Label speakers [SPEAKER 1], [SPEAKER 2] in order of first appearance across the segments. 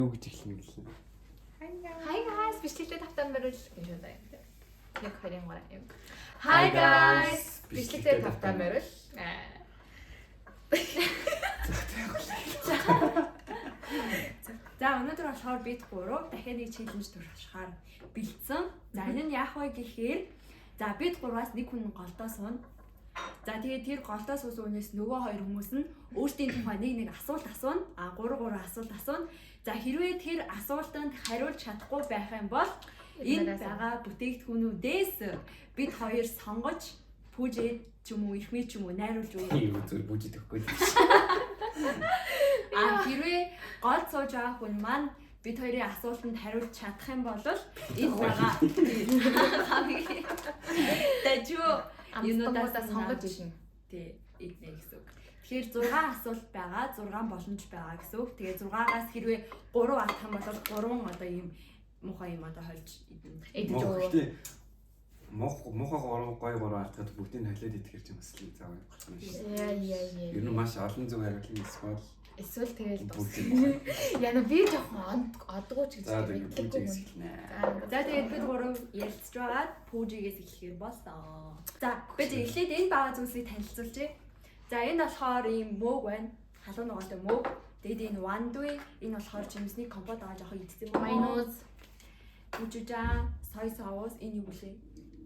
[SPEAKER 1] Юу гэж эхлэнэ гэлээ.
[SPEAKER 2] Hi guys, бичлэгтээ тавтан морил гэж байна. 1 2 3 юм.
[SPEAKER 1] Hi
[SPEAKER 2] Hi guys,
[SPEAKER 1] guys,
[SPEAKER 2] бичлэгтээ тавтан морил.
[SPEAKER 3] За, өнөөдөр болохоор бид гурав дахиад нэг challenge туршихаар бэлдсэн. За, энэ нь яах вэ гэхээр, за, бид гурваас нэг хүн голдоо сууна. За, тэгээд тэр голдоо суусан хүнээс нөгөө хоёр хүмүүс нь өөрсдийн тухай нэг нэг асуулт асууна. А гурав гурав асуулт асууна. За, хэрвээ тэр асуултанд хариулж чадахгүй байх юм бол энэ байгаа бүтээгдэхүүнүүдээс бид хоёр сонгож пүүжээд ч юм уу, эрхмээ ч юм уу найруулж өгнө.
[SPEAKER 1] Тийм зүгээр бүжид өгөхгүй.
[SPEAKER 3] А хэрвээ гол сууж байгаа хүн маань бид хоёрын асуултанд хариулж чадах юм бол энэ байгаа хамгийн дажуу
[SPEAKER 2] Юмнуудаа сонгож ирнэ.
[SPEAKER 3] Тий, иднэ гэсэн үг. Тэгэхээр 6 асуулт байгаа, 6 боломж байгаа гэсэн үг. Тэгээ 6-аас хэрвээ 3 алдах юм бол 3 одоо ийм муухай юм одоо хольж идэнэ.
[SPEAKER 2] Идэж өгөө.
[SPEAKER 1] Гэтэ муухай гурав гой гурав алдахад бүгдийг нь холиод идэхэр ч юм бас л зав юм болох юм шүү.
[SPEAKER 2] Яа яа яа.
[SPEAKER 1] Ер нь маш олон зөв хариулна эсвэл
[SPEAKER 2] Эсвэл тэгэл
[SPEAKER 1] бүгд
[SPEAKER 2] дуусна.
[SPEAKER 1] юм.
[SPEAKER 2] Яна би жоохон одгоо ч гэж
[SPEAKER 1] За, тэгээд
[SPEAKER 2] мэдлэггүй
[SPEAKER 1] бүжигээс
[SPEAKER 2] юм.
[SPEAKER 1] эхэлнэ.
[SPEAKER 3] За, тэгээд бид гурав ярилцж байгаад пүүжигээс эхлэхээр болсон. За, бид эхлээд энэ байгаа зүйлсийг танилцуулъя. За, энэ болохоор ийм мөөг байна. Халуун ногоотой мөөг. Тэгээд энэ вандуй, энэ болохоор жимсний компот байгаа, жоохон идсэн юм.
[SPEAKER 2] Майонез.
[SPEAKER 3] Пүүжижаа, сой соус, энэ юу гэлээ?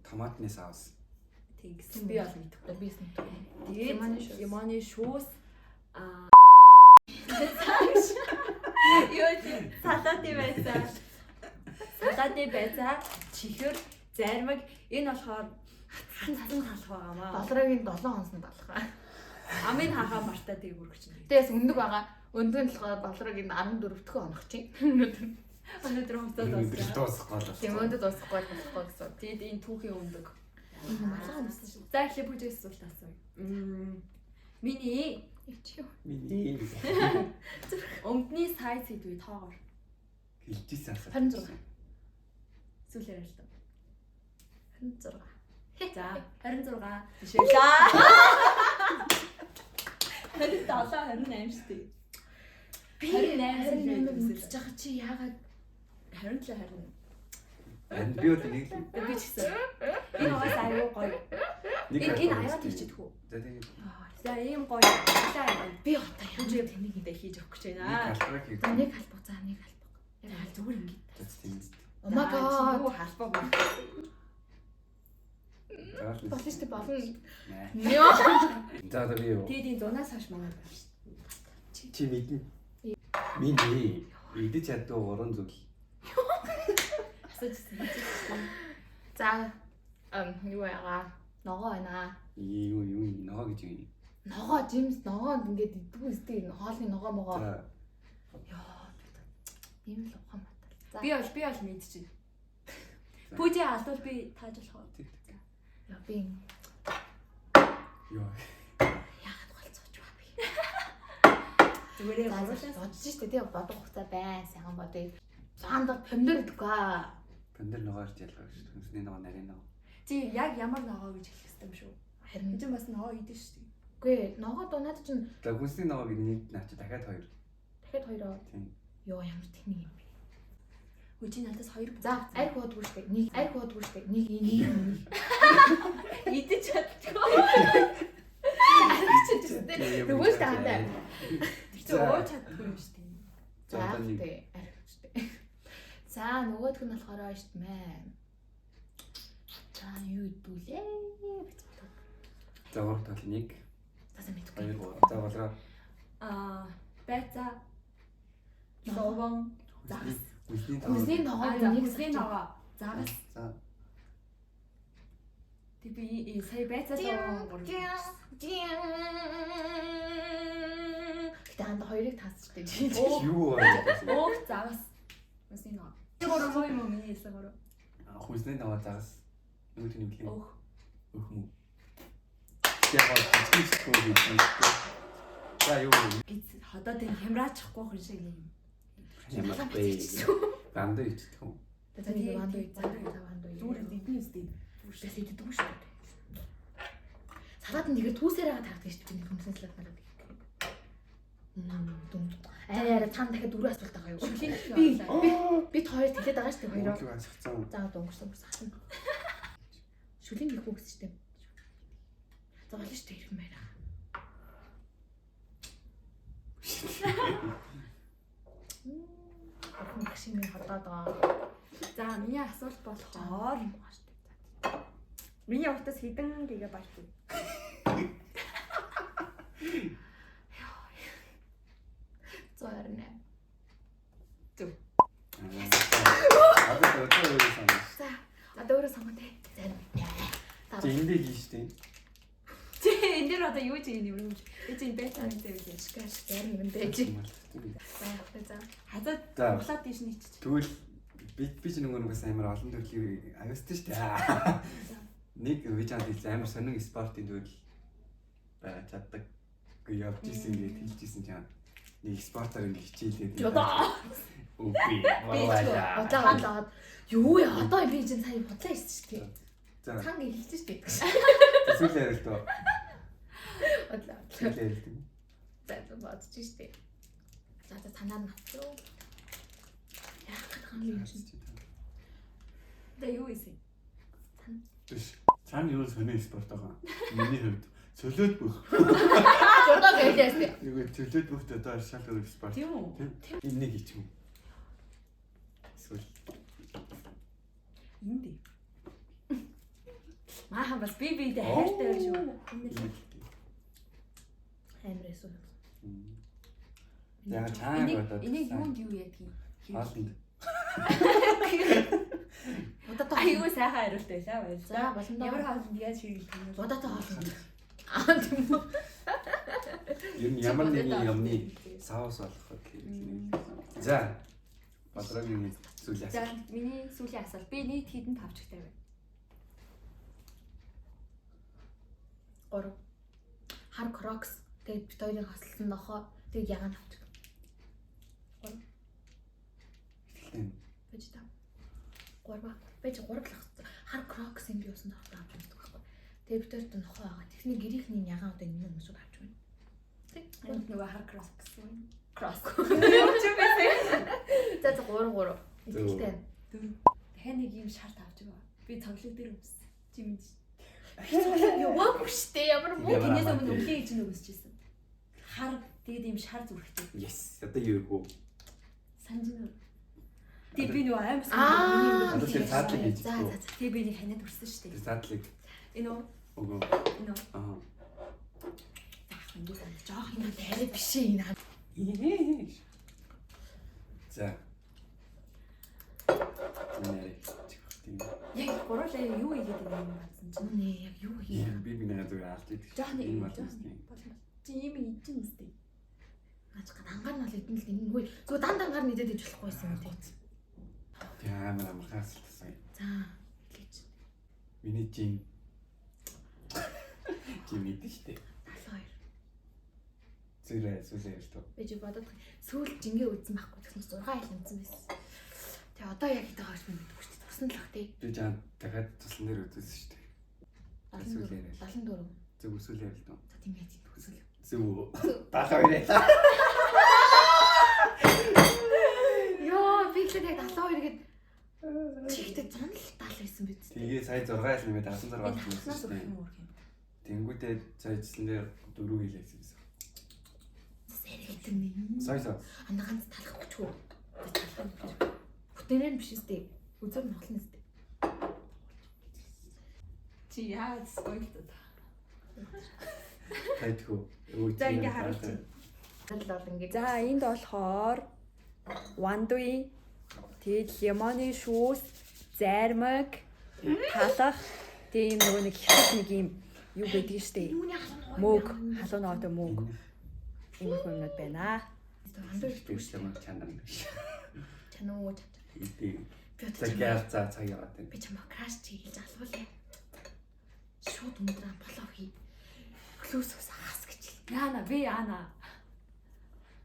[SPEAKER 1] Томатны соус.
[SPEAKER 3] Тэгсэн. Би бол мэдэхгүй.
[SPEAKER 2] Би мэдэхгүй.
[SPEAKER 3] Тэгээд
[SPEAKER 2] Лимоны шүүс.
[SPEAKER 3] лимоны шүүс, аа, юу тийм салаты байцаа. Салаты байцаа, чихэр, зармиг, энэ болохоор хатсан талах байгаамаа.
[SPEAKER 2] Долларын 7 онсон талхаа.
[SPEAKER 3] Амын хахаа мартаа тийг өргөж байна.
[SPEAKER 2] Тэгээс өндөг байгаа. Өндөг нь болохоор долларын 14 дахь онох чинь. Өнөөдөр.
[SPEAKER 3] Өнөөдөр хувцас
[SPEAKER 1] Өнөөдөр
[SPEAKER 3] дууссан.
[SPEAKER 1] дуусахгүй л.
[SPEAKER 2] Тийм, өндөг дуусахгүй болохгүй гэсэн.
[SPEAKER 3] Тэгээд энэ түүхийн өндөг.
[SPEAKER 2] Энэ малгай юмсан шүү.
[SPEAKER 3] За, эхлээ пүжээс асуулт асууя. Миний
[SPEAKER 2] Ич юу?
[SPEAKER 1] Миний
[SPEAKER 3] өмдний сайз хэдвэ тоогоор?
[SPEAKER 1] хэлжсэн асуулт.
[SPEAKER 2] 26.
[SPEAKER 3] Сүүлээр л та.
[SPEAKER 2] 26.
[SPEAKER 3] За, 26 биш ээ. 27 28 шүү дээ.
[SPEAKER 2] Би
[SPEAKER 3] 28
[SPEAKER 2] 28 мэдчих байгаа чи яагаад
[SPEAKER 3] 27 20.
[SPEAKER 1] Харин би бол нэг л
[SPEAKER 3] Би ч гэсэн. Энэ угаас аюу гоё.
[SPEAKER 1] нэг
[SPEAKER 3] Энэ энэ аяа тийчэдэх үү?
[SPEAKER 1] За, тэгээд
[SPEAKER 3] За, ийм гоё. Нилээ гоё.
[SPEAKER 2] Би одоо
[SPEAKER 3] Пүжээ
[SPEAKER 2] ямар
[SPEAKER 3] тэнийг ингэ хийж өгөх гэж
[SPEAKER 1] нэг
[SPEAKER 3] байна.
[SPEAKER 1] халбарыг хийх.
[SPEAKER 2] За, нэг халбаг, за, нэг халбаг.
[SPEAKER 3] За, зүгээр ингэ.
[SPEAKER 1] За, тийм үү.
[SPEAKER 2] Oh my god.
[SPEAKER 3] Юу халбаг байна.
[SPEAKER 1] За, л
[SPEAKER 2] Болно шүү дээ, болно.
[SPEAKER 1] Нэ.
[SPEAKER 2] Йоо.
[SPEAKER 1] За, одоо би юу?
[SPEAKER 3] Тэгээд энэ зунаас хойш манай байна шүү дээ.
[SPEAKER 1] Чи мэднэ. Миний идэж чаддгүй гурван зүйл.
[SPEAKER 3] Асууж ирсэн.
[SPEAKER 2] За, юу яага? Ногоо байна.
[SPEAKER 1] Юу юу ногоо гэж юм.
[SPEAKER 2] Ногоо, жимс ногоо ингээд идэггүй өстэй хоолны ногоо могоо.
[SPEAKER 1] За.
[SPEAKER 2] Йоо, би ийм л ухаан батал. За.
[SPEAKER 3] Би бол мэдчихэв. Пүжээ алдвал би тааж болох уу?
[SPEAKER 1] Тэг тэг.
[SPEAKER 2] Яа, би
[SPEAKER 1] Йоо.
[SPEAKER 2] яагаад голцооч ба би.
[SPEAKER 3] Зүгээрээ
[SPEAKER 2] За,
[SPEAKER 3] гурлаа.
[SPEAKER 2] бодож штэ тий, бодох хугацаа бай, сайхан бодъё. Заанд бол помидор идэхгүй аа.
[SPEAKER 1] Помидор ногоо ирж ялгаа шүү. Хүнсний ногоо, нарийн ногоо.
[SPEAKER 3] Чи яг ямар ногоо гэж хэлэх ёстой юм шүү.
[SPEAKER 2] Харин
[SPEAKER 3] Энд чинь бас ногоо идэн шүү дээ.
[SPEAKER 2] үгүй, ногоо дунаад чинь
[SPEAKER 1] За, хүнсний ногоо гэдэг нэг наа чи дахиад хоёр.
[SPEAKER 2] дахиад хоёроо.
[SPEAKER 1] Тийм.
[SPEAKER 2] Йоо, ямар тэнийг юм бэ?
[SPEAKER 3] Хөө, чи надаас хоёр
[SPEAKER 2] За, арх уудгүй штэ. Нэг арх уудгүй штэ. Нэг нэг нэг.
[SPEAKER 3] Идэж чаддгүй.
[SPEAKER 2] Арх чи штэ. Нөгөө л таандаа.
[SPEAKER 3] Тэр чинь ууж чаддгүй юм шүү дээ.
[SPEAKER 1] За, одоо нэг.
[SPEAKER 2] Тий, арх штэ. За, нөгөөх нь болохоор штэ мэ. За, юу идүүлээ? Бацбалаа.
[SPEAKER 1] За, гурав тал нэг,
[SPEAKER 2] За, за, мэдгүй.
[SPEAKER 1] хоёр, гурав. За, болроо.
[SPEAKER 3] Аа, байцаа. Ловон. Загас.
[SPEAKER 1] Хүнсний ногоо.
[SPEAKER 2] Хүнсний ногоо
[SPEAKER 3] Аа, за,
[SPEAKER 2] нэг
[SPEAKER 3] хүнсний ногоо. Загас.
[SPEAKER 1] За.
[SPEAKER 3] Тэг би сая байцаа ловон гурав.
[SPEAKER 2] Гэтэ ханда хоёрыг таасчтэй чи.
[SPEAKER 1] Юу аа?
[SPEAKER 3] Өөх, загас. Хүнсний ногоо. Чи гурав уу юм уу? Миний хэлсэн гурав.
[SPEAKER 1] Хүнсний ногоо, загас. Нөгөөт нь юу гэлээ?
[SPEAKER 3] Өөх.
[SPEAKER 1] Өөх мүү. Яг гоо жижиг жижиг гэж мэддэг. За, юу
[SPEAKER 3] Гиз ходоо тэр хямраачихгүй хүн шиг нэг юм.
[SPEAKER 1] ямар бэ? Бандаа ичдэг юм.
[SPEAKER 2] За, нэг вандуу, за, вандуу.
[SPEAKER 3] Зүгээр идэн үстэй.
[SPEAKER 2] Бас иддэг шүү дээ. Салаад нь тэгэхээр түүсээр байгаа таардаг шүү дээ. Хүнсэн салаад мараад. Арай цаана дахиад дөрөв асуулт байгаа юу?
[SPEAKER 3] Шүлийн
[SPEAKER 2] Би бид хоёр тэлээд байгаа шүү дээ хоёроо.
[SPEAKER 1] Хоёроо асуусан.
[SPEAKER 2] За одоо өнгөрсөн өнгөрсөн хатна. Шүлийн гих үү гэсэн шүү дээ. За болно шүү дээ хэрхэн байна. Бурхан багш юм ходоод байгаа.
[SPEAKER 3] За миний асуулт болохоор миний утас хэдэн гигабайт вэ?
[SPEAKER 2] 128.
[SPEAKER 3] Зөв.
[SPEAKER 1] Одоо одоо өөрөө сонгоно.
[SPEAKER 2] За одоо өөрөө сонгоо те. Зарим.
[SPEAKER 1] Чи энэ дээр хийн штэ.
[SPEAKER 3] Чи энэ дээр одоо юу чи юм юм? Би чи энэ бета нэг дээр юм.
[SPEAKER 2] Шкаш зарим юм дээ чи. За явах за.
[SPEAKER 3] Хазаад
[SPEAKER 1] За.
[SPEAKER 3] хуглаад тийш нийччих.
[SPEAKER 1] Тэгвэл би ч нөгөө нэгээс амар олон төрлийн авьяастай штэ. Нэг би чанд хэлсэн амар сонин спортын төрөл байгаа чаддаг. Гүй явж исэн гэж хэлжсэн чам. Нэг спортоор ингэ хичээлээд.
[SPEAKER 2] Жодоо.
[SPEAKER 1] Үгүй. Болоо.
[SPEAKER 2] Удлаа удлаа. Юу яа одоо би чинь сая худлаа ирсэн шүү дээ.
[SPEAKER 1] За.
[SPEAKER 2] Цанг хэлсэн шүү дээ.
[SPEAKER 1] Сүүлийн ярил доо.
[SPEAKER 2] Удлаа.
[SPEAKER 1] Сүүлийн ярил доо.
[SPEAKER 2] За за бодож шүү дээ. За за танаар нь авчих. Яах гэдэг юм бэ чинь?
[SPEAKER 3] Одоо юу ийсэн?
[SPEAKER 4] Биш. Цаана юу сонио спорт байгаа. Миний хувьд цөлөөд бүх.
[SPEAKER 2] Жодоо гэлээс.
[SPEAKER 4] Юу цөлөөд бүхт одоо шал өөр спорт.
[SPEAKER 3] Тийм үү?
[SPEAKER 1] Энийг хийчих юм. Эсвэл
[SPEAKER 3] Энд дээ. Maaхан бас би биедээ хайртай байх шүү. Энэ л.
[SPEAKER 2] Амар эсүү.
[SPEAKER 1] Яг чааг
[SPEAKER 3] Энийг
[SPEAKER 1] бодоод.
[SPEAKER 3] энийг юунд юу ядгийг?
[SPEAKER 1] Хоолнд.
[SPEAKER 2] Удаатай
[SPEAKER 3] Аюу сайхан хариулт байлаа баярлалаа.
[SPEAKER 2] За болондоо.
[SPEAKER 3] Ямар хоолнд яаж хэрэглэх юм бэ?
[SPEAKER 2] Удаатай хоолнд. Аа тийм үү.
[SPEAKER 1] Ер нь ямар нэгэн юмны соус болоход хэрэглэнэ. За. Бодроогийн сүүлийн
[SPEAKER 3] За
[SPEAKER 1] асуулт.
[SPEAKER 3] миний сүүлийн асуулт. Би нийт хэдэн тавчтай вэ?
[SPEAKER 2] 3. Хар крокс. Тэгээд бит хоёрын хослсон нохоо. Тэгээд ягаан тавчих. 3.
[SPEAKER 1] Итгэлтэй юм.
[SPEAKER 2] Бэж та. 3 ба. Бэж 3 л ах. Хар крокс юм би усан тавтай авч мэддэг байхгүй. Тэгээд бит хоёрт нохоо байгаа. Тэгсний гэрийнхний ягаан одоо энэ юм шиг авч байна. Тэг.
[SPEAKER 3] Энд нөгөө хар кросс гэсэн.
[SPEAKER 2] Крокс.
[SPEAKER 3] Юу ч юм бэ?
[SPEAKER 2] За за 3 3. Итгэлтэй.
[SPEAKER 3] Дөрөв. Дахиад нэг юм шар тавч байгаа. Би цоглог дээр өмссөн. Чи мэдэж.
[SPEAKER 2] Яваагүй штэ ямар муу.
[SPEAKER 1] Ямар
[SPEAKER 3] Тэрнээс
[SPEAKER 1] амаа
[SPEAKER 3] өмнө
[SPEAKER 1] тий.
[SPEAKER 3] өвлийн ээж нь өмсөжсэн. Хар тэгээд ийм шар зүрхтэй.
[SPEAKER 1] Yes. Одоо юу вэ?
[SPEAKER 3] Санж нь. Тэгээд би нөгөө аим
[SPEAKER 2] Аа.
[SPEAKER 1] Одоо тэр цаадлыг хийж
[SPEAKER 2] За за за.
[SPEAKER 3] Тэгээд би нэг ханаад үрсэн шүү
[SPEAKER 1] Тэр
[SPEAKER 3] дээ.
[SPEAKER 1] заадлыг
[SPEAKER 3] Энэ үү?
[SPEAKER 1] өгөө.
[SPEAKER 3] Энэ үү?
[SPEAKER 1] Аа.
[SPEAKER 3] Заах юм дүү санаж жоох юм.
[SPEAKER 2] Арай биш ээ энэ.
[SPEAKER 1] За. Нэрээ. Тийм.
[SPEAKER 3] Яг гурлаа юу хийгээд байгаа юм бодсон чинь.
[SPEAKER 2] Үнэ яг юу хийх
[SPEAKER 1] Би бинээ зүгээр алж идэх.
[SPEAKER 3] Жоох нэг
[SPEAKER 1] Энэ
[SPEAKER 3] юм
[SPEAKER 1] бол
[SPEAKER 3] жоох
[SPEAKER 1] юм.
[SPEAKER 3] нэг. Чи ийм идэж юм сте.
[SPEAKER 2] Наач дангаар нь бол идэн л энэ үгүй. Зүгээр дан дангаар нь идээд иж болохгүй байсан юм тий.
[SPEAKER 1] Тийм амар амархан асуулт асууя.
[SPEAKER 2] За хэлээч.
[SPEAKER 1] Миний жин. Чи мэдэн штэ.
[SPEAKER 2] 72.
[SPEAKER 1] Зүрээ сүлээ ярил тоо.
[SPEAKER 2] Би чи бодоод сүүл жингээ үзсэн байхгүй тэгсэн чинь 6 айл үзсэн байсан. Тэгээ одоо яг хэд байгаа гэж би мэдэхгүй шүү дээ. Тусан л ах тий.
[SPEAKER 1] Би жаа дахиад туслан дээр үзсэн штэ.
[SPEAKER 2] 74.
[SPEAKER 1] Сүүл яриа.
[SPEAKER 2] 74.
[SPEAKER 1] Зөв сүлээ ярил тоо.
[SPEAKER 2] За тийм ээ тийм төсөл.
[SPEAKER 1] Зөв. 72 ярьлаа.
[SPEAKER 2] Йоо би ихлээр яг 72 гээд чихтэй 100 л 70 байсан биз.
[SPEAKER 1] Тэгээ сая 6 айл нэмээд 16
[SPEAKER 3] Энэ
[SPEAKER 1] болсон
[SPEAKER 3] хатнаас
[SPEAKER 1] штэ.
[SPEAKER 3] өгөх юм уу юм.
[SPEAKER 1] Тэнгүүтээ сая туслан дээр 4 хэлээсэн байсан.
[SPEAKER 2] Сэрэг нэ.
[SPEAKER 1] Сая сая.
[SPEAKER 2] Анда ганц талахгүй ч үү. Бүтэнээр нь биш үстэй. Үзэр нь холно үстэй.
[SPEAKER 3] Чи яаж спойлдод.
[SPEAKER 1] Тайдгүй. Өө.
[SPEAKER 3] За ингээ харуулчих.
[SPEAKER 2] Тэгэл бол ингэ.
[SPEAKER 3] За энд болохоор вандуи, тэгээд лимоны шүүс, зайрмаг, талах, тийм нөгөө нэг хятад нэг юм юу байдаг штэ.
[SPEAKER 2] Юуны халуун ногоо.
[SPEAKER 3] Мөг, халуун ногоотой мөг. Иймэрхүү юмнууд байна.
[SPEAKER 2] Андуу
[SPEAKER 1] Биш юм чанар.
[SPEAKER 2] чануу чам.
[SPEAKER 1] Идэв.
[SPEAKER 2] Би одоо
[SPEAKER 1] За
[SPEAKER 2] чамаа
[SPEAKER 1] гял за цаг яваад байна.
[SPEAKER 2] би чамаа краш чи хэлж алгуулъя. Шууд өндөр болоо хий. Клүүсээс хас гэж хэл.
[SPEAKER 3] Яана, би яана.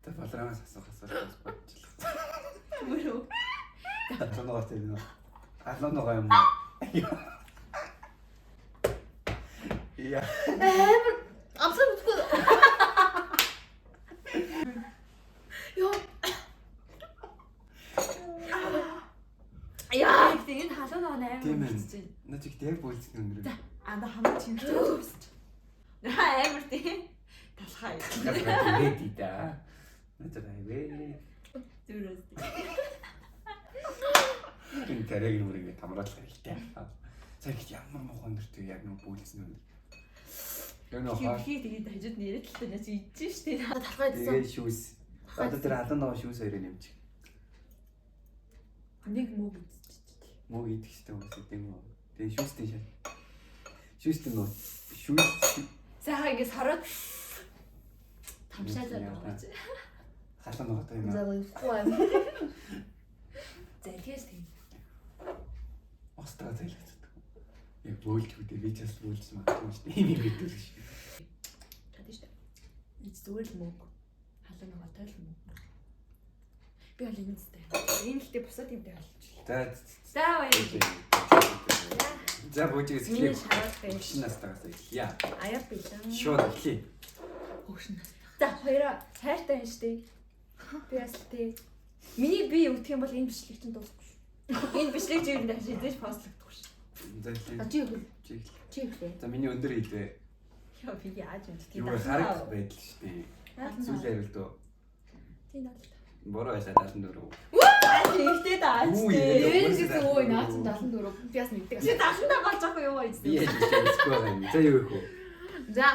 [SPEAKER 1] За балраамаас асуух асуулт бодчихлоо.
[SPEAKER 3] Мөрөө.
[SPEAKER 1] Халуун ногоотой юм уу? Халуун ногоо юм уу? Яа.
[SPEAKER 2] Амар амсаа мэдгүй.
[SPEAKER 3] Халуун ногоо амар
[SPEAKER 1] Тийм ээ.
[SPEAKER 3] үлдэж байна.
[SPEAKER 1] Наа чи яг бөөлцсөн өндөр.
[SPEAKER 3] За. Анда хамаг чимхтэй өсч. Амар тийм. Талхаа.
[SPEAKER 1] Тэгээд да. Наа чи гайвэ.
[SPEAKER 3] Зүрээс.
[SPEAKER 1] Энэ тарайг нүр ингэ тамраалах хэрэгтэй. За их ямар муухай өндөртэй яг нэг бөөлцсөн өндөр. Яг нөө хаа.
[SPEAKER 3] Хий тэгээд хажууд нь яриад л та наа чи идэж штэ.
[SPEAKER 2] Талхаа идсэн.
[SPEAKER 1] Тэгээд шүүс. Одоо тэр халуун ногоо шүүс хоёрыг нэмчих.
[SPEAKER 3] Нэг мөг идчихэж.
[SPEAKER 1] Мөг идэх хэрэгтэй хүмүүс тийм үү? Тэгээд шүүстэй шал. Шүүстэй нөө шүүс
[SPEAKER 3] Сайхан ингэ сороод
[SPEAKER 2] Тамшаалаад байгаа чи.
[SPEAKER 1] халуун ногоотой юм
[SPEAKER 2] За
[SPEAKER 1] аа.
[SPEAKER 2] явахгүй.
[SPEAKER 3] залгиас тийм.
[SPEAKER 1] Устгаа зайлгацдаг. Яг бөөлж үдэ би ч бас бөөлж магадгүй шүү дээ. Ийм юм гэдэг ш.
[SPEAKER 2] Чадна штэ.
[SPEAKER 3] Эц зүгээр л мөг. Халуун ногоотой л мөг. Би бол энэ зүтэй. Энэ л дээ бусад юмтай болчихлоо.
[SPEAKER 1] За
[SPEAKER 3] За баярлалаа.
[SPEAKER 1] За бүүжигээс
[SPEAKER 3] Миний
[SPEAKER 1] эхлэе.
[SPEAKER 3] шаруулах юм.
[SPEAKER 1] Шинэ настайгаас эхлэе.
[SPEAKER 3] Аяар билээ.
[SPEAKER 1] Шууд эхлэе.
[SPEAKER 2] Хөгшин нас.
[SPEAKER 3] За хоёроо хайртай байна штэ. Би бас л тий. Миний би юу гэх юм бол энэ бичлэг чинь дуусахгүй шүү. Энэ бичлэг чинь даш идэж постлогдохгүй шүү.
[SPEAKER 1] За эхлэе.
[SPEAKER 2] А чи юу?
[SPEAKER 1] Чи эхлэе.
[SPEAKER 2] Чи юу?
[SPEAKER 1] За миний өндөр хэлвэ.
[SPEAKER 3] Яа би яаж юм бэ?
[SPEAKER 1] Юу харагдах байдал шүү дээ. Зүйл хариулт уу?
[SPEAKER 3] Тийм 75.
[SPEAKER 1] Буруу байлаа 74.
[SPEAKER 3] Аа ихтэй даа.
[SPEAKER 1] Юу
[SPEAKER 2] Энэ
[SPEAKER 1] юм?
[SPEAKER 2] гэсэн өө наа чи 74. Би бас мэддэг.
[SPEAKER 3] Чи 75 болж байгаа юм уу?
[SPEAKER 1] Би яаж мэдэхгүй байгаа юм. За юу их вэ?
[SPEAKER 2] За.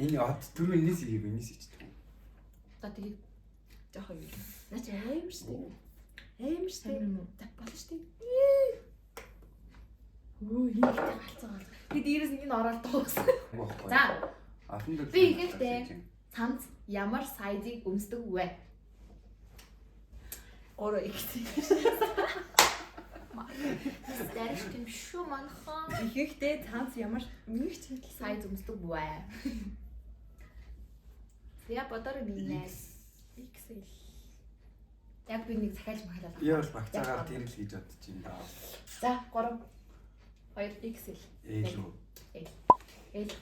[SPEAKER 1] Энэ од түрүү энэс хийгээг энэс хийчихдэг.
[SPEAKER 2] За тэгээд
[SPEAKER 3] Жохон юм. Наа чи аим штэ. Аим штэ.
[SPEAKER 2] юм уу?
[SPEAKER 3] За болно штэ.
[SPEAKER 2] Өө энэ ихтэй галзуу галзуу. Би дээрээс нэг нь ороод дууссан. За
[SPEAKER 1] Олон төрлийн
[SPEAKER 2] Би ихэнхдээ цамц ямар сайзыг өмсдөг вэ?
[SPEAKER 3] 3 X.
[SPEAKER 2] Дариш тийм шүү манхан.
[SPEAKER 3] Ихэнхдээ цаанц ямар нэг ч хэлсэн.
[SPEAKER 2] Сайз өмсдөг вэ? Я бодоор минь
[SPEAKER 3] XL.
[SPEAKER 2] Яг би нэг захиалж махалаа.
[SPEAKER 1] Би бол багцаагаар тэр л гэж бодож байна даа.
[SPEAKER 2] За 3 2
[SPEAKER 3] XL.
[SPEAKER 1] Ээл үү.
[SPEAKER 2] Ээл.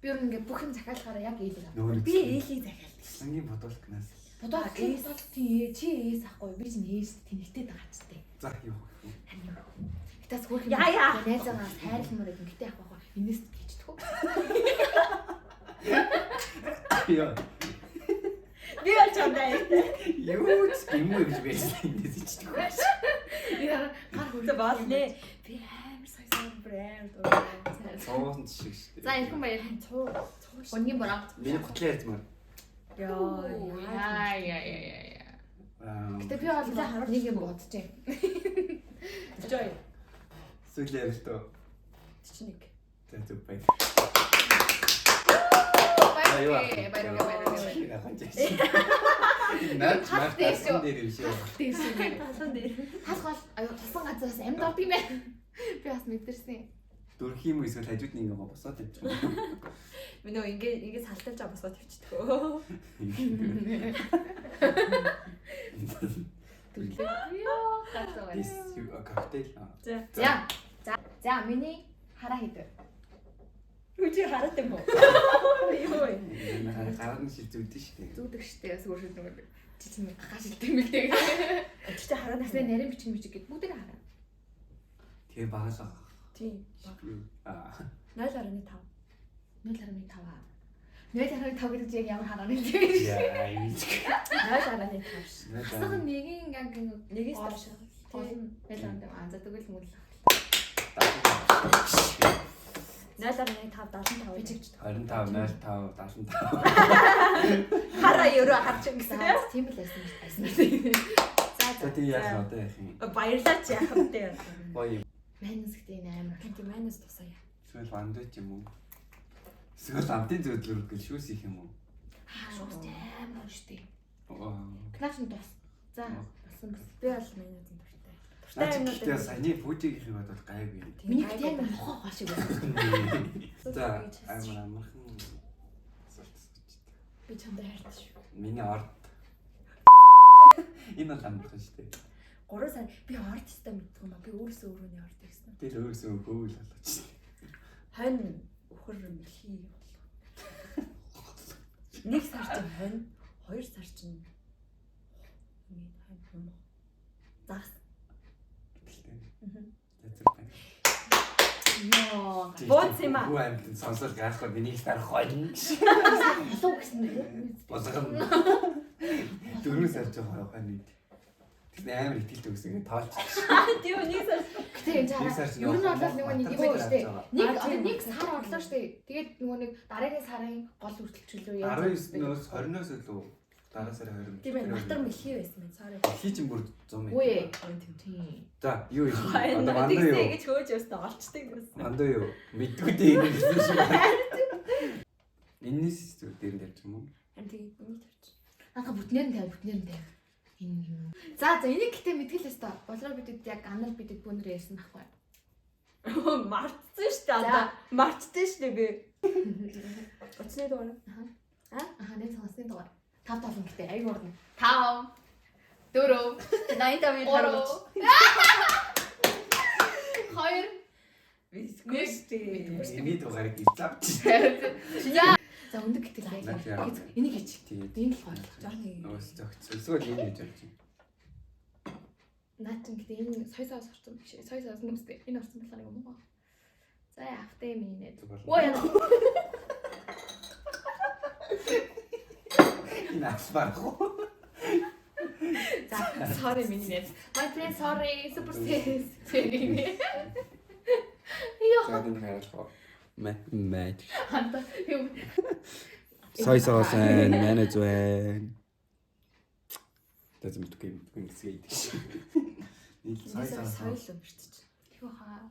[SPEAKER 2] Би өөр ингээ бүх юм захиалахаараа яг ээл авах.
[SPEAKER 1] Нөгөө нэг
[SPEAKER 3] Би ээлийг захиалдаг.
[SPEAKER 1] Цэцлэнгийн бодолкнаас.
[SPEAKER 2] Бодоо
[SPEAKER 3] Эс.
[SPEAKER 2] бодол тий чи эс ахгүй би чинь эс тэнэгтэй байгаа ч тий.
[SPEAKER 1] За юу вэ?
[SPEAKER 2] Харин юу. Гэтээс хөөх юм.
[SPEAKER 3] Яа, яа.
[SPEAKER 2] Найзаагаа хайрлмаар гэдэг гэтээ явах байхгүй. Энэс хийчихдэг үү?
[SPEAKER 1] Яа.
[SPEAKER 3] Би бол чамдаа ээлтэй.
[SPEAKER 1] Юу ч юм уу гэж байсан энэс ичдэг.
[SPEAKER 2] Яа гар хөрөө.
[SPEAKER 3] За болно. Би амар сая сая бүр амар дуртай.
[SPEAKER 1] Цуусан шиг шүү дээ.
[SPEAKER 2] За ирхэн баяр.
[SPEAKER 3] Цуу цуу.
[SPEAKER 2] Өнгийн бороо.
[SPEAKER 1] Миний гутлын ярьмаар.
[SPEAKER 3] Яа.
[SPEAKER 2] Яа яа яа яа.
[SPEAKER 1] Аа.
[SPEAKER 2] Гэтэ би бол нэг юм бодож байна.
[SPEAKER 3] 42.
[SPEAKER 1] Сүүлийн ярилт уу?
[SPEAKER 3] 41.
[SPEAKER 1] За зүг бай.
[SPEAKER 2] Баяр баяр баяр баяр.
[SPEAKER 1] Наач
[SPEAKER 2] Хат дээш үү?
[SPEAKER 1] мартсан дээр юм шиг.
[SPEAKER 2] Тийш юм.
[SPEAKER 3] Талан дээр.
[SPEAKER 2] Талх бол аюу тусан газараас амьд орд юм байна. Би бас мэдэрсэн.
[SPEAKER 1] Дөрөх юм эсвэл хажууд нь ингээ босоод тавьчих юм.
[SPEAKER 3] Би нөө ингээ ингээ салталж аа босгоо тавьчихдаг.
[SPEAKER 2] Дүрлээ. Йоо галзуу байна.
[SPEAKER 1] This you a cocktail.
[SPEAKER 3] За.
[SPEAKER 2] За. За. За миний хараа хэд вэ?
[SPEAKER 3] Юу чи хараад юм уу? Юу вэ?
[SPEAKER 1] Гараад нь шил зүгдэн шүү дээ.
[SPEAKER 2] Зүудэг штэ бас өөрөөр нөгөө чи чинь гахаа шилдэг юм л дээ.
[SPEAKER 3] Тэр чи хараад
[SPEAKER 2] Насны нарийн бичиг мичиг гэд бүгдийг хараа.
[SPEAKER 1] Тэгээ багасаа.
[SPEAKER 3] Тийм.
[SPEAKER 1] Аа.
[SPEAKER 3] 0.5.
[SPEAKER 2] 0.5 аа. 0.5 гэдэг чинь яг ямар хараа нэ тийм.
[SPEAKER 1] Яа, юм чи.
[SPEAKER 3] 0.5 ш.
[SPEAKER 2] Хасах нь нэгийн яг
[SPEAKER 3] Нэгээс доош.
[SPEAKER 2] гол нь 0.5 аа за тэгвэл мөн л.
[SPEAKER 3] 0.5 75.
[SPEAKER 2] Бичигч.
[SPEAKER 1] 25 05 75.
[SPEAKER 3] Хараа өрөө харж ингэсэн.
[SPEAKER 2] За тийм л байсан байсан. За
[SPEAKER 1] За
[SPEAKER 2] за.
[SPEAKER 1] тэгээ яах вэ одоо яах юм?
[SPEAKER 3] Баярлалаа чи яах вэ?
[SPEAKER 1] Гоё юм.
[SPEAKER 2] Майнус гэдэг энэ амар.
[SPEAKER 3] Тийм майнус тусаа яа.
[SPEAKER 1] Эсвэл вандэ ч юм уу? Эсвэл амтын зөвлөр гэл шүүс их юм уу?
[SPEAKER 2] Аа шуус амар штэ.
[SPEAKER 1] Аа.
[SPEAKER 2] Клаш нь тус. За болсон болсон.
[SPEAKER 3] Би бол майнус дуртай.
[SPEAKER 1] Наа
[SPEAKER 3] Дуртай
[SPEAKER 1] чи
[SPEAKER 3] юмнууд
[SPEAKER 1] гэхдээ саяны фүжигийнхийг бодвол гайгүй юм.
[SPEAKER 2] Миний гэдэг амар мохоо хаа шиг байна.
[SPEAKER 1] За амар амархан асуулт асууж.
[SPEAKER 3] Би чамдаа хайртай шүү.
[SPEAKER 1] Миний орд. Энэ бол амархан шүү дээ.
[SPEAKER 3] 3 сар би орд өстой мэддэг юм а. Би өөрөөсөө өөрөөний орд гэсэн.
[SPEAKER 1] Тэр өөрөөсөө хөөл болгоч.
[SPEAKER 3] Хонь өхөр мэлхий болох. Нэг сар чинь хонь, хоёр сар чинь ингээд хонь юм уу? Загас.
[SPEAKER 1] Гэлтэй.
[SPEAKER 3] Мгм.
[SPEAKER 1] За зүг байна.
[SPEAKER 2] Муу.
[SPEAKER 3] Бууц юм аа.
[SPEAKER 1] Хүү амьтан сонсол гайхгүй энийг л дарах байна.
[SPEAKER 2] Болов гэсэн үү?
[SPEAKER 1] Болгоно. 4 сар ч байгаа хань үед. Тэгсэн амар ихтэлтэй өгсөн ингээд тоолч.
[SPEAKER 3] Тийм нэг сар.
[SPEAKER 2] Гэтэ энэ чараа. Ер нь бол нөгөө нэг юм байдаг шүү дээ. Нэг одоо нэг сар орлоо шүү дээ. Тэгээд нөгөө нэг дараагийн сарын гол хүртэл чөлөө яаж
[SPEAKER 1] 19-ноос 20-оос илүү дараа сарын 20.
[SPEAKER 3] Тийм ээ, матар мэлхий байсан байна. Sorry.
[SPEAKER 1] Мэлхий чинь бүр 100 м.
[SPEAKER 2] Үгүй ээ. Тийм.
[SPEAKER 1] За, юу юм? Одоо мандаа юу?
[SPEAKER 3] Тэгэж хөөж явсан олчдаг гэсэн.
[SPEAKER 1] Мандаа юу? Мэдгүй дээ энэ гэсэн шиг. Энэс зүгээр дээр нь тавьчих юм уу?
[SPEAKER 3] Харин тийм энийг тавьчих.
[SPEAKER 2] Наадах бүтнээр нь тавь, бүтнээр нь тавь. Энэ юм. За за энийг гэтээ мэдгэл өстой. Болроо бидэд яг анар бидэд бүүнэр ярьсан байхгүй.
[SPEAKER 3] Мартсан шүү дээ одоо. Мартсан шүү дээ би. Утасны дугаар.
[SPEAKER 2] Аха, нэг цансны дугаар. 5 таван гэтээ аяг урна. 5 4
[SPEAKER 3] 85-ыг
[SPEAKER 2] 3
[SPEAKER 3] харуулж.
[SPEAKER 2] 2
[SPEAKER 3] Мэдгүй шүү дээ.
[SPEAKER 1] Энэний дугаарыг илзавч.
[SPEAKER 2] За. За өндөг гэтэл
[SPEAKER 1] Яг.
[SPEAKER 2] энийг хийчих.
[SPEAKER 1] Тэгээд
[SPEAKER 2] Энэ л гоё.
[SPEAKER 3] Жорны.
[SPEAKER 1] Нөгөөс зөгц. Эсвэл энэ хийж болж байна.
[SPEAKER 2] Наа чин гэтээ энэ сая сая орсон биш. Сая сая нүстэй. Энэ орсон болохоор юм уу? За явах минь. Өө яа.
[SPEAKER 1] Энэ асбарх уу?
[SPEAKER 2] За sorry минь. My friend sorry super serious. Йоо.
[SPEAKER 1] За энэ харуулах уу? Мэ мэ.
[SPEAKER 2] Ханта юм.
[SPEAKER 1] Сая сая манаж байна. Тэз мэдгүй мэдгүй гэсэн юм шиг. Нийл сая
[SPEAKER 3] Сая
[SPEAKER 1] сая.
[SPEAKER 3] соёл өмөртөж.
[SPEAKER 2] Юу хаа.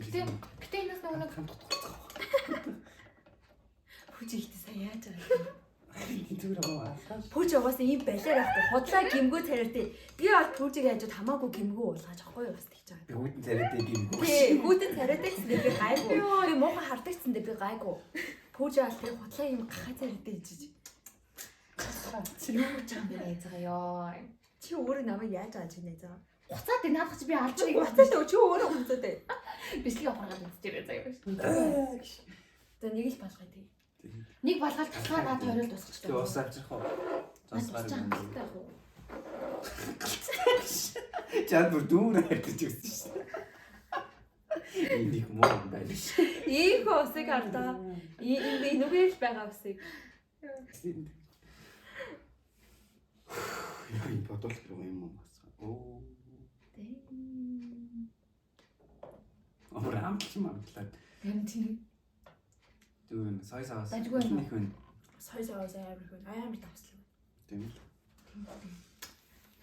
[SPEAKER 2] Гэтэ гэтэ энэс нөгөө нэг
[SPEAKER 1] хамт тогтцох.
[SPEAKER 3] Пүж ихтэй сая яаж байгаа юм?
[SPEAKER 1] Зүгээр аа.
[SPEAKER 3] Пүж угаасаа ийм балиар байхгүй. Худлаа гимгүү царайтай. Би бол пүжийг хажууд хамаагүй гимгүү уулгаж ахгүй юу бас тэгж байгаа.
[SPEAKER 1] Би хүйтэн царайтай гимгүү.
[SPEAKER 3] Тий, хүүтэн царайтай гэсэндээ би гайгүй. Би муухай хардаг гэсэндээ би гайгүй. Пүж бол тэр худлаа ийм гахаа царайтай ижиж.
[SPEAKER 2] юу гэж байгаа юм бэ найзгаа ёо.
[SPEAKER 3] Чи өөрөө намайг яаж байгаа чи найзаа?
[SPEAKER 2] Буцаад энэ наадах чи би алж
[SPEAKER 3] Чи буцаад чи өөрөө буцаад.
[SPEAKER 2] Бичлэг авахаар үзчихээрэй заяа.
[SPEAKER 3] За нэг л болгоё тий.
[SPEAKER 2] Нэг болгоод тасгаа наад хоёрол дуусгачихлаа.
[SPEAKER 1] Тэг ус авчрах уу?
[SPEAKER 2] Наад
[SPEAKER 1] Зосгаар
[SPEAKER 2] дуусчих
[SPEAKER 1] юм.
[SPEAKER 2] хангалттай яг уу.
[SPEAKER 1] Чад бүр дүүр хайртаж өгсөн шүү дээ. Энэ их муу юм байна ш.
[SPEAKER 3] Ийхүү усыг хардаа. Энэ нүгээр л байгаа усыг.
[SPEAKER 1] Яа, энэ бодвол юм уу бас. Оо. Амар амтлч юм амтлаад.
[SPEAKER 2] Харин тийм.
[SPEAKER 1] Зүгээр сая саас.
[SPEAKER 2] Дажгүй юм уу?
[SPEAKER 1] Их хүн.
[SPEAKER 3] Сая сая сая амар их амар давслаг.
[SPEAKER 1] Тийм л.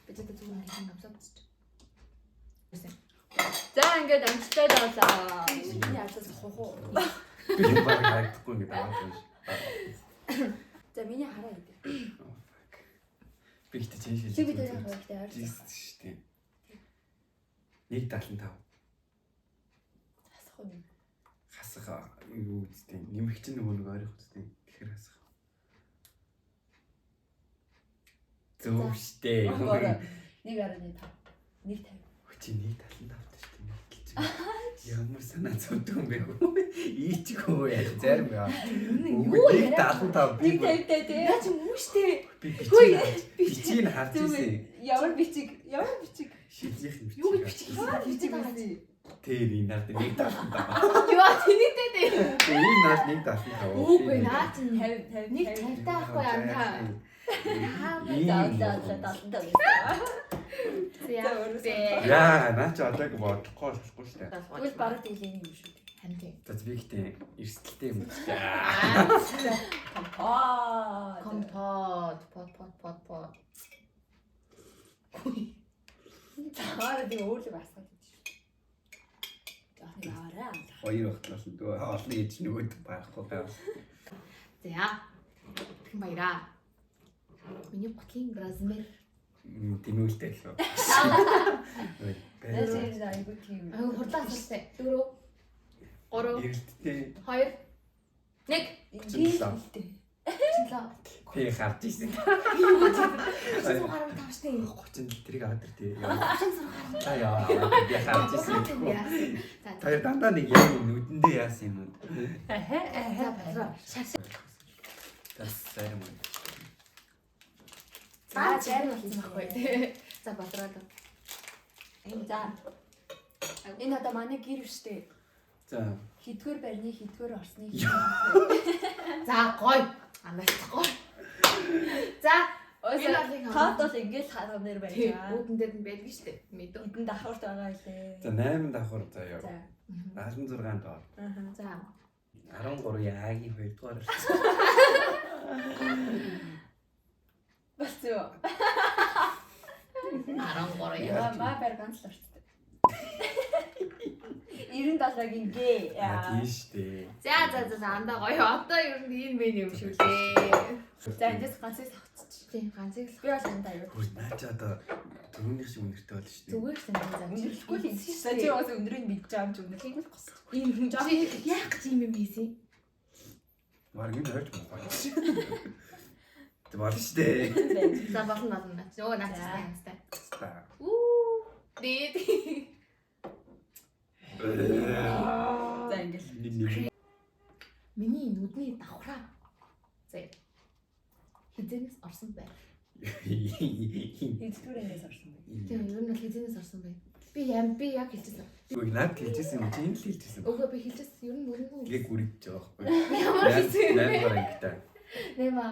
[SPEAKER 2] Би ч одоо зүгээр нэг юм авсаад үзчих.
[SPEAKER 3] За ингээд амжилттай давлаа. Миний алаас хухуу.
[SPEAKER 1] Би юм баг харагдахгүй ингээд аваад байна ш.
[SPEAKER 3] За миний хараа гэдэг.
[SPEAKER 1] Oh fuck. Би ихтэй чинь шилжиж.
[SPEAKER 3] Чи би тэр хараа гэдэг ойр.
[SPEAKER 1] Жист шүү дээ. 1.75.
[SPEAKER 3] Хасах уу юм.
[SPEAKER 1] Хасах юу үсттэй. Нэмэх чинь нөгөө нэг ойрох үсттэй. Тэгэхээр хасах. Зөв штэ.
[SPEAKER 3] 1.5. 1.50.
[SPEAKER 1] Чи 1.75 таа штэ. Мэдлж. Ямар санаа зовдөг юм бэ хөө. Ийчгүй яаж зарим яа.
[SPEAKER 2] Юу яриа?
[SPEAKER 1] 1.75 би бүр-
[SPEAKER 3] 1.50 тий.
[SPEAKER 2] Наа чи мөн штэ.
[SPEAKER 1] би бичиг бичиг нь харж ирсэн.
[SPEAKER 3] Ямар бичиг? Ямар бичиг?
[SPEAKER 1] Шилжих юм бичиг.
[SPEAKER 2] Юу гэж бичиг
[SPEAKER 3] Ямар бичиг байсан?
[SPEAKER 1] Тэр энэ наад 1.75.
[SPEAKER 2] Юу тэнийтэй дээ.
[SPEAKER 1] Энэ наад 1.75.
[SPEAKER 2] Үгүй наа чи
[SPEAKER 3] 50 50
[SPEAKER 2] нэг 50 таа ахгүй юм та.
[SPEAKER 1] Ийм.
[SPEAKER 3] За за за.
[SPEAKER 2] За
[SPEAKER 1] Яа, наа чи одоо бодохгүй болохгүй шүү дээ.
[SPEAKER 3] Тэгвэл бараг тэгэл юм шүү дээ.
[SPEAKER 2] Харин тийм.
[SPEAKER 1] За би ихтэй эрсдэлтэй юм чи.
[SPEAKER 3] Аа.
[SPEAKER 2] Компот, пот пот пот пот.
[SPEAKER 3] Таараа би өөрлөг асгаад идэв шүү. Жохон аваарай.
[SPEAKER 1] Хоёр багтлал нь дөө олон ээж нөгөөд барахгүй байв.
[SPEAKER 2] За. Тэгэн баяраа. Миний гутлын размер
[SPEAKER 1] Тэмүүлтэй л үү.
[SPEAKER 3] Нэр айгуу тийм.
[SPEAKER 2] Ай хурдан асуулттай. 4 3
[SPEAKER 1] Эрэлттэй
[SPEAKER 2] 2 1
[SPEAKER 1] 37.
[SPEAKER 2] 37.
[SPEAKER 1] Би харж ирсэн.
[SPEAKER 2] 36 гаруй 5 штэ.
[SPEAKER 1] 37 тэрийг аваад ир тий.
[SPEAKER 2] 36
[SPEAKER 1] За яа. Би харж ирсэн.
[SPEAKER 2] За
[SPEAKER 1] Та хоёр дандаа нэг яг нүдэндээ яасан юм уу?
[SPEAKER 2] за болроо. Шаш.
[SPEAKER 1] За зарим юм.
[SPEAKER 2] За зарим болсон байхгүй тий. За болроо.
[SPEAKER 3] За. Энэ одоо манай гэр биш үү?
[SPEAKER 1] За.
[SPEAKER 3] Хэдгээр барьны, хэдгээр орсны.
[SPEAKER 2] За гоё. Анаачихгүй. За энэ бол их
[SPEAKER 3] Таад бол ингээл хаа нэр байж
[SPEAKER 2] Тийм,
[SPEAKER 3] байгаа.
[SPEAKER 2] үүдэн дээр нь байдаг шүү дээ. Мэдүү.
[SPEAKER 3] Хэдэн давхарт байгаа илээ.
[SPEAKER 1] За 8 давхар заяа.
[SPEAKER 3] За.
[SPEAKER 1] 76 доор.
[SPEAKER 3] Аа.
[SPEAKER 2] За.
[SPEAKER 1] 13 яагийн 2 дугаар орсон.
[SPEAKER 3] Болсон юу?
[SPEAKER 2] 13
[SPEAKER 1] Яа.
[SPEAKER 2] яа.
[SPEAKER 3] Маа байр ганц л орцтой. 97-гийн Г.
[SPEAKER 1] Аа тийм шүү дээ.
[SPEAKER 2] За за за за андаа гоё. Одоо ер нь энэ мэн юм шиг лээ.
[SPEAKER 3] За эндээс ганцыг савцчих.
[SPEAKER 2] Тийм, ганцыг л
[SPEAKER 3] Би бол андаа юу.
[SPEAKER 1] Хөөс наа чи одоо түрүүнийх шиг үнэртэй болно шүү дээ.
[SPEAKER 2] зүгээр л юм за.
[SPEAKER 3] Үнэрлэхгүй л хэлсэн. Чи угаасаа өндрийг мэдж байгаа юм чи үнэрлэхгүй л гос.
[SPEAKER 2] Ийм хүн чи яах гэж юм юм хийсэн?
[SPEAKER 1] Бараг энэ ойрч муу гоё. Тэг болно шүү дээ.
[SPEAKER 2] За болно болно. Нөгөө наач
[SPEAKER 3] За.
[SPEAKER 2] янзтай.
[SPEAKER 1] За.
[SPEAKER 2] Үү. Дээд.
[SPEAKER 3] За ингээл.
[SPEAKER 1] Нэг нэг.
[SPEAKER 2] Миний нүдний давхраа. За. Хизэнээс орсон бай.
[SPEAKER 3] Хэддүгээр ангиас орсон бэ?
[SPEAKER 2] Тийм, ер нь бол хизэнээс орсон бай. Би ям би яг хэлчихсэн.
[SPEAKER 1] Үгүй наад хэлжсэн юм чи энэ л хэлжсэн.
[SPEAKER 2] Үгүй би хэлчихсэн. Ер нь мөрөнгөө.
[SPEAKER 1] Яг үргэлж байгаа байхгүй.
[SPEAKER 2] Ямар хэлсэн юм бэ?
[SPEAKER 1] 8 дугаар ангитай.
[SPEAKER 2] Нэмаа.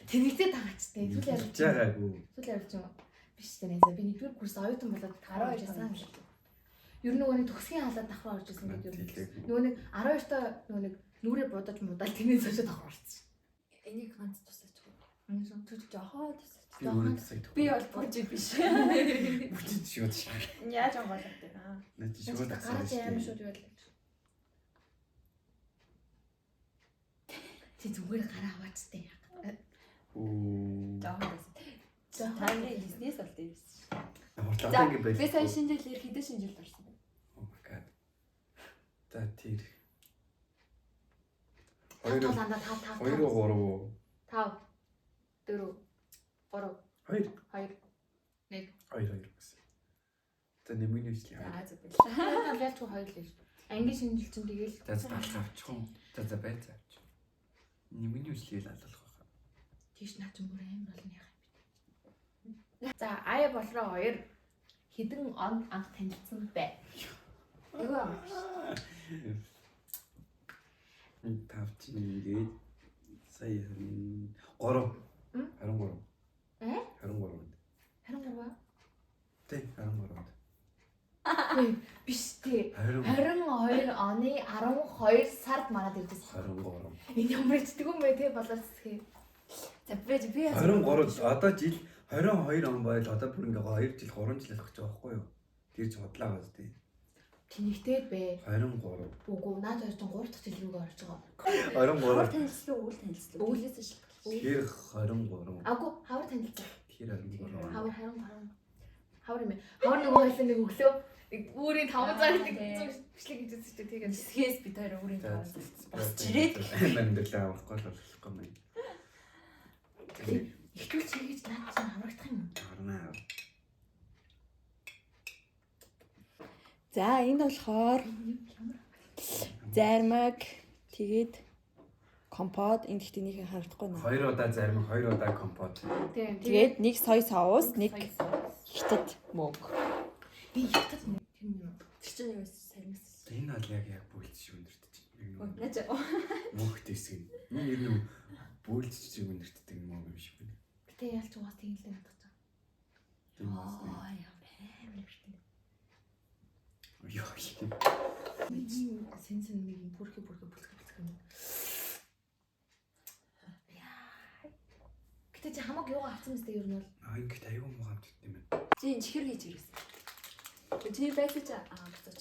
[SPEAKER 2] Тэнэгтээ тагачтай. Сүүл
[SPEAKER 1] Хэлж
[SPEAKER 2] ярьж
[SPEAKER 1] байгаагүй.
[SPEAKER 2] Сүүл ярьж юм. Биш тэ нэ. Би нэгдүгээр курс оюутан болоод 12 жасан. Ер нь нөгөө нэг төгсгийн халаад давхраа орж исэн гэдэг юм.
[SPEAKER 1] Хэлээгүй.
[SPEAKER 2] Нөгөө нэг 12-тоо нөгөө нэг нүрээ будаж мудаал тэрнээс хойш давхраа орсон.
[SPEAKER 3] Энийг ганц тусаач.
[SPEAKER 2] Юм.
[SPEAKER 3] Түр жохоо тусаач.
[SPEAKER 1] Би өөрөө тусагдахгүй.
[SPEAKER 3] Би бол бүрж биш.
[SPEAKER 1] Бүчид шууд шаа.
[SPEAKER 3] Яаж онгойлох вэ? Аа.
[SPEAKER 1] Наа чи шууд асуусан
[SPEAKER 2] Гараж
[SPEAKER 1] шүү
[SPEAKER 2] амар
[SPEAKER 1] дээ.
[SPEAKER 2] шууд юу байлаа. Чи зүгээр гараа аваачтай.
[SPEAKER 1] Үу.
[SPEAKER 3] Жохоо тусаач. Та нарын хийснээс бол дээрс.
[SPEAKER 1] Хурдлаа
[SPEAKER 3] За
[SPEAKER 1] ингэ байл.
[SPEAKER 3] би сая шинэ жил ир хэдэн шинэ жилд орсон бэ?
[SPEAKER 1] Oh my god. За тэр.
[SPEAKER 2] 2
[SPEAKER 1] 2
[SPEAKER 2] дандаа 5 5
[SPEAKER 1] 2 3
[SPEAKER 2] 5 4 3
[SPEAKER 1] 2
[SPEAKER 2] 2 1
[SPEAKER 1] 2 2 гэсэн. За нэмэгний үслийн.
[SPEAKER 3] За зөв баярлалаа.
[SPEAKER 2] Ялч хоёр л шүү. Ангийн шинэ жил чинь тэгэл
[SPEAKER 1] За за далах авчих уу? За за бай за авчих. Нэмэгний үслийг алалах байх.
[SPEAKER 2] тийш наа чинь бүр амар олон яах юм бэ. За ая болроо хоёр хэдэн он анх танилцсан бэ?
[SPEAKER 3] Айгүй аа.
[SPEAKER 1] Тав чинь ингээд сая 3 23.
[SPEAKER 2] Э?
[SPEAKER 1] 23.
[SPEAKER 2] 23 ба?
[SPEAKER 1] Тий, 23.
[SPEAKER 2] Үгүй биш тий.
[SPEAKER 1] 20
[SPEAKER 2] 22 оны 12 сард манад иржсэн.
[SPEAKER 1] 23.
[SPEAKER 2] Энэ ямар ичдэг юм бэ те болоор цэцгээ.
[SPEAKER 3] За би би
[SPEAKER 1] 23 одоо жил 22 он байл одоо бүр ингээ 2 жил 3 жил болох гэж байгаа байхгүй юу? Тэр ч худлаа бас тий.
[SPEAKER 2] Тэнэгтэй бэ.
[SPEAKER 1] 23.
[SPEAKER 2] Үгүй наад хоёр чинь 3 дахь жил рүүгээ орж байгаа.
[SPEAKER 3] Хавар
[SPEAKER 1] 23.
[SPEAKER 3] танилцлаа, өвөл танилцлаа. Өвлөөс шалтгаалсан.
[SPEAKER 1] Тэр 23.
[SPEAKER 2] Агу хавар танилцсан.
[SPEAKER 1] Тэр 23.
[SPEAKER 2] Хавар 20 20. Хавар юм ээ. Хавар нөгөө хоёлаа нэг өглөө нэг өөрийн 5 цаг нэг бичлэг хийжсэн чинь тэгээд
[SPEAKER 3] Нисгээс бид хоёр өөрийн
[SPEAKER 1] За,
[SPEAKER 3] таван. Босч ирээд
[SPEAKER 1] амьдралаа авахгүй л болохгүй юм байна.
[SPEAKER 2] ихтүүл чиглэж наад чинь аврагдах юм.
[SPEAKER 1] Харнаа.
[SPEAKER 3] За энд болохоор зармаг тэгээд компот энд ихтэй нэг харагдахгүй наа.
[SPEAKER 1] Хоёр удаа зарим, хоёр удаа компот.
[SPEAKER 2] Тийм.
[SPEAKER 3] Тэгээд нэг сой соус, нэг хятад мөг.
[SPEAKER 2] би хятад мөн тэр юм.
[SPEAKER 3] Тэр чинь юу сармис.
[SPEAKER 1] Энэ бол яг яг бүлц шиг өндөртөж.
[SPEAKER 3] Наач
[SPEAKER 1] Мөнхт хэсэг нь. Энэ ер нь бүлц шиг өндөртдөг юм уу юм шиг байна.
[SPEAKER 2] Гэтэ ялч угаас тийм л надад чам.
[SPEAKER 1] Тийм бас тийм.
[SPEAKER 3] Аа ямар амар хэрэгтэй.
[SPEAKER 1] Йоо.
[SPEAKER 2] Миний сэн сэн нэг юм бүрхэ бүрхэ бүлхэ бүлхэ юм. Яа. Гэтэ чи хамаг юугаа авсан мэт ер нь бол
[SPEAKER 1] Аа ингээд аюу муу хамтд юм байна.
[SPEAKER 3] Чи энэ чихэр хийж ирсэн. Чиний байлаа чи аа буцаач.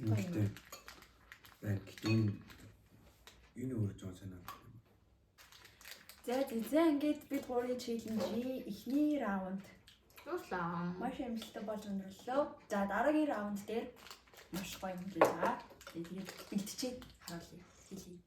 [SPEAKER 1] Ингээд байна. Гэтэ энэ энэ өөр жоон санаа.
[SPEAKER 3] За за ингээд бид гурийн челленжийн эхний раунд
[SPEAKER 2] Дууслаа.
[SPEAKER 3] маш амжилттай болж өндөрлөө. За дараагийн раунд дээр маш гоё юм хийж байгаа. Тэгээд бэлтжиж харуулъя. Хэлье.